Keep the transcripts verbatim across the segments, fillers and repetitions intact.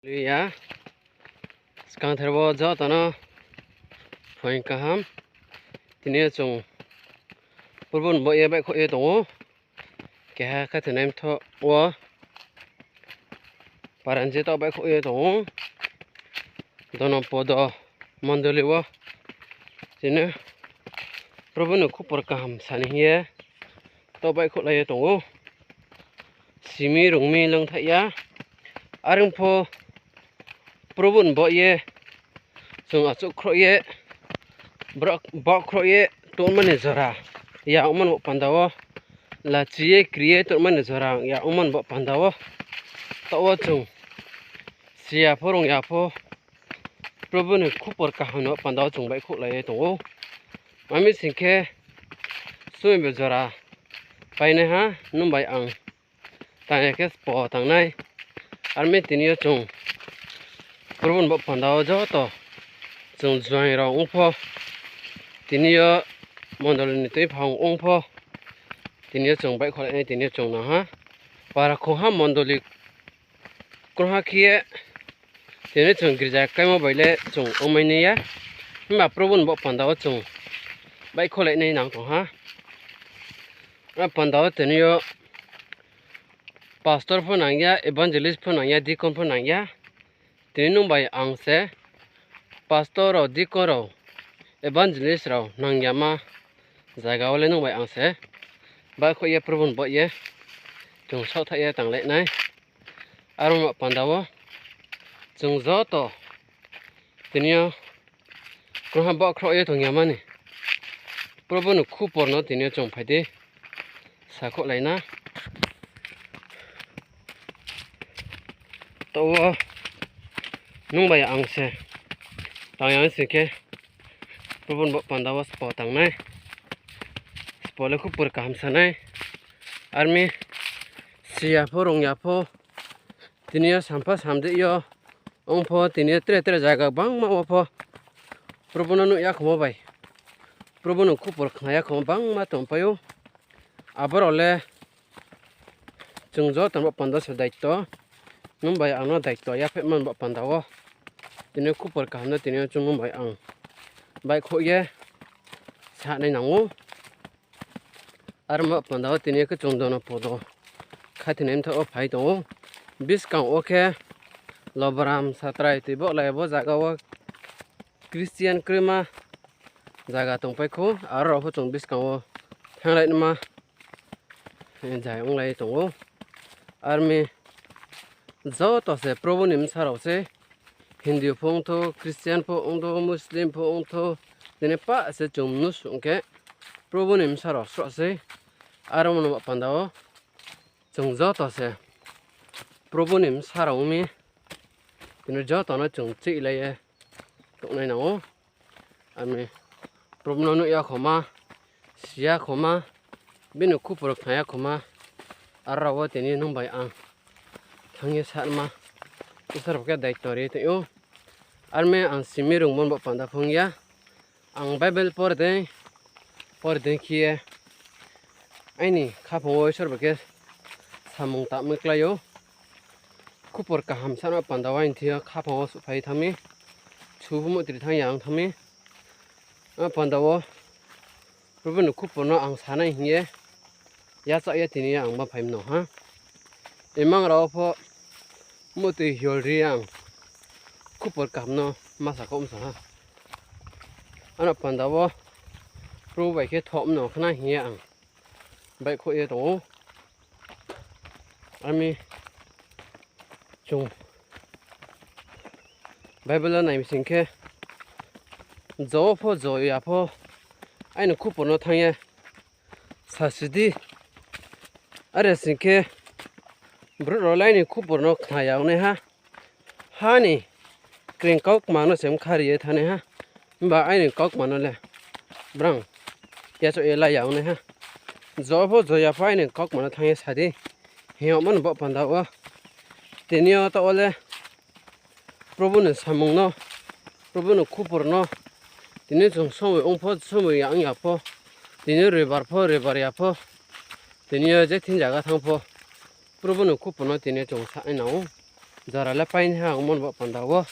Hallelujah. Skangther wo joto no phuaing kaham. Tini yo chung Probu ni baoh ye baihkhouh ye tong ou. Keha khathoinai mthoh wo Paranji taoh baihkhouh ye tong ou. Donopodo mondoli wo tini Probu ni khupor kaham sa ni hing ye taoh baihkhouhlai ye tong ou. Simi rungmi lungthaih ya. Are ong pho Probu ni baoh ye chung achouhkhrouh ye, bro-, baohkhrouh ye tongma ni jora ya ongmo ni baoh panda wo, lachi ye kri ye tongma ni jora ya ongmo ni baoh panda wo, taoh wo chung siya pho rung ya pho Probu ni khupor kaham ni baoh panda wo chung baihkhouhlai ye tong ou. Ma mi sing khe, sumi bo jora painaiha, nung bai ang tang ya khe sbo tangnai. Are mi tini yo chung Probu ni baoh panda wo joto chung juaing rao ong pho, tini yo mondoli ni tuiphang ong pho, tini yo chung baihkhouhlainai, tini yo chung nang ha. Para khongha mondoli krungha khe ye, tini chung girja kaimo bai le chung ongmai nai ya. Himba Probu ni baoh panda wo chung baihkhouhlainai nang tong ha. A panda wo tini yo pastor pho nang ya, evangelist pho nang ya, deacon pho nang ya. Tini nung bai ang se pastor rao, deacon rao, evangelist rao nang yama zaga wo le nung bai ang se baihkhouh ye Probu ni baoh ye chung saohthaih ye tanglai nai. Aro ni baoh panda wo chung joto tini yo krungha baohkhrouh ye tong yama ni Probu ni khupor no tini yo chung phai di sakhouhlai na. Taoh wo nung bai ang se tang ya sing khe, Probu ni baoh panda wo sbo tangnai, sbo le khupor kaham sa nai. Are mi siya pho rung ya pho, tini yo sampha samdei yo ong pho, tini yo tre tre zaga gbangma wo pho Probu no nuh ya khomo bai, Probu ni khupor khna ya khomo bangma tongpai ou. Abo rao le chung joto ni baoh panda se daito, nung bai ang no daito yaphaihma ni baoh panda wo. Tini khupor kaham no tini yo chung nung bai ang baihkhouh ye sanai nang ou. Aro ni baoh panda wo tini yo khe chung Donopodo khathoinai mthoh wo phai tong ou. Buskang wo khe Lobaram Satrai tui baohlai bo zaga wo Christian kroima zaga tongpai khou, aro rao pho chung buskang wo thannglai nma jai onglai tong ou. Are mi joto se Probu ni bsa rao sei, Hindu pho ongthou, Christian pho ongthou, Muslim pho ongthou, tini pah se chung mnusu ong khe Probu ni bsa rao sroh sei. Aro mo no baoh panda wo chung joto se Probu ni bsa rao ong mi, tini joto no chung chihlai ye tongnai nang ou. Ami Probu no nuh ya khoma, si ya khoma, bini khupor khna ya khoma, aro rao wo tini nung bai ang thanng ye sanma, Isor bo khe daito ri tong ou. Are mi ang simi rungmo ni baoh panda phung ya, ang Bible por dei, por dei khe ye aini khaphang wo Isor bo khe samung tangmai klái ou. Khupor kaham sanma panda wo aini thing yo khaphang wo suhphai thanng mi, subu mutri thanng ya ong thanng mi. A panda wo Probu ni khupor no ang sanai hing ye yachaoh ye tini ang ma phai mano ha. Imang rao pho mutri hiol ri ang khupor kaham no ma sa kouh msa ha. Ano panda wo Probu bai khe thoh mano khna hing ye ang baihkhouh ye tong ou. Ami chung Bible wo nai mi sing khe, jo pho jo ya pho aini khupor no thanng ye sasi di. Are sing khe, brouh rao le aini khupor no khna ya ong nai ha. Ha ni kring kaukma no se mkha ri ye thanng nai ha. Himba aini kaukma no le brang yachaoh ye la ya ong nai ha. Jo pho jo ya pho aini kaukma no thanng ye sa di, hing yagmo ni baoh panda wo. Tini yo taoh wo le Probu ni samung no, Probu ni khupor no, tini chung somoi ong pho, somoi ya ong ya pho, tini roibar pho, roibar ya pho, tini yo je thing zaga thanng pho, Probu ni khupor no tini chung sanai nang ou. Jora le painaiha ongmo ni baoh panda wo.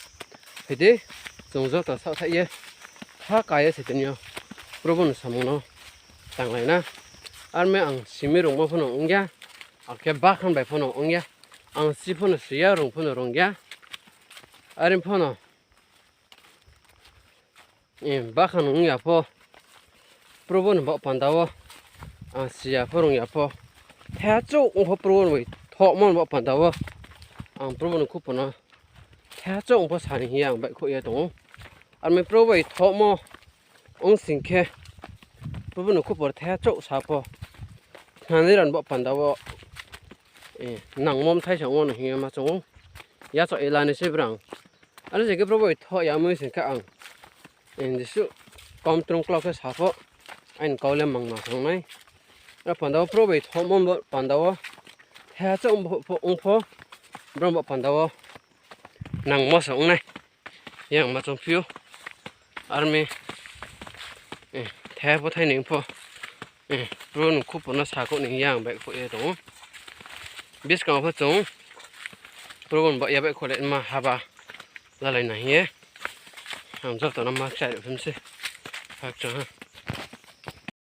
Phai di, chung joto saohthaih ye, kha ka ye se tini yo Probu ni samung no tanglai na. Armi ang simi rungmo pho no ong ya, akhe bakhan bai pho no ong ya, ang si pho no si ya, rung pho no rung ya. Are pho no, bakhan ong ya pho, Probu ni baoh panda wo, ang si ya pho, rung ya pho, thaiha chouh ong pho Probu ni thohmo ni baoh panda wo, ang Probu ni khupor no thaiha chouh ong pho sa ni hing ye ang baihkhouh ye tong ou. Armi Probu bai thohmo ong sing khe, Probu ni khupor thaiha chouh sa pho, khnanai rao ni baoh panda wo nangmo bthai se ong no hing ye ma choung ou. Yachaoh ye la ni se brang. Are se khe Probu bai thoh ya mui sing khe ang jesuh kom trong klau khe sa pho, aini kau le mangma se ong nai. Aro panda wo Probu bai thohmo baoh panda wo, thaiha chouh ong pho, ong pho, brao baoh panda wo nangmo se ong nai. Yang ma choung phi ou. Armi, thaiha pho thainoi pho, Probu ni khupor no sakhouh ni hing ye ang baihkhouh ye tong ou. Buskang pho chung Probu ni baoh ye baihkhouh le ma haba lalai na hing ye ang joto no ma kchai ri phi mi se. Hakchang ha.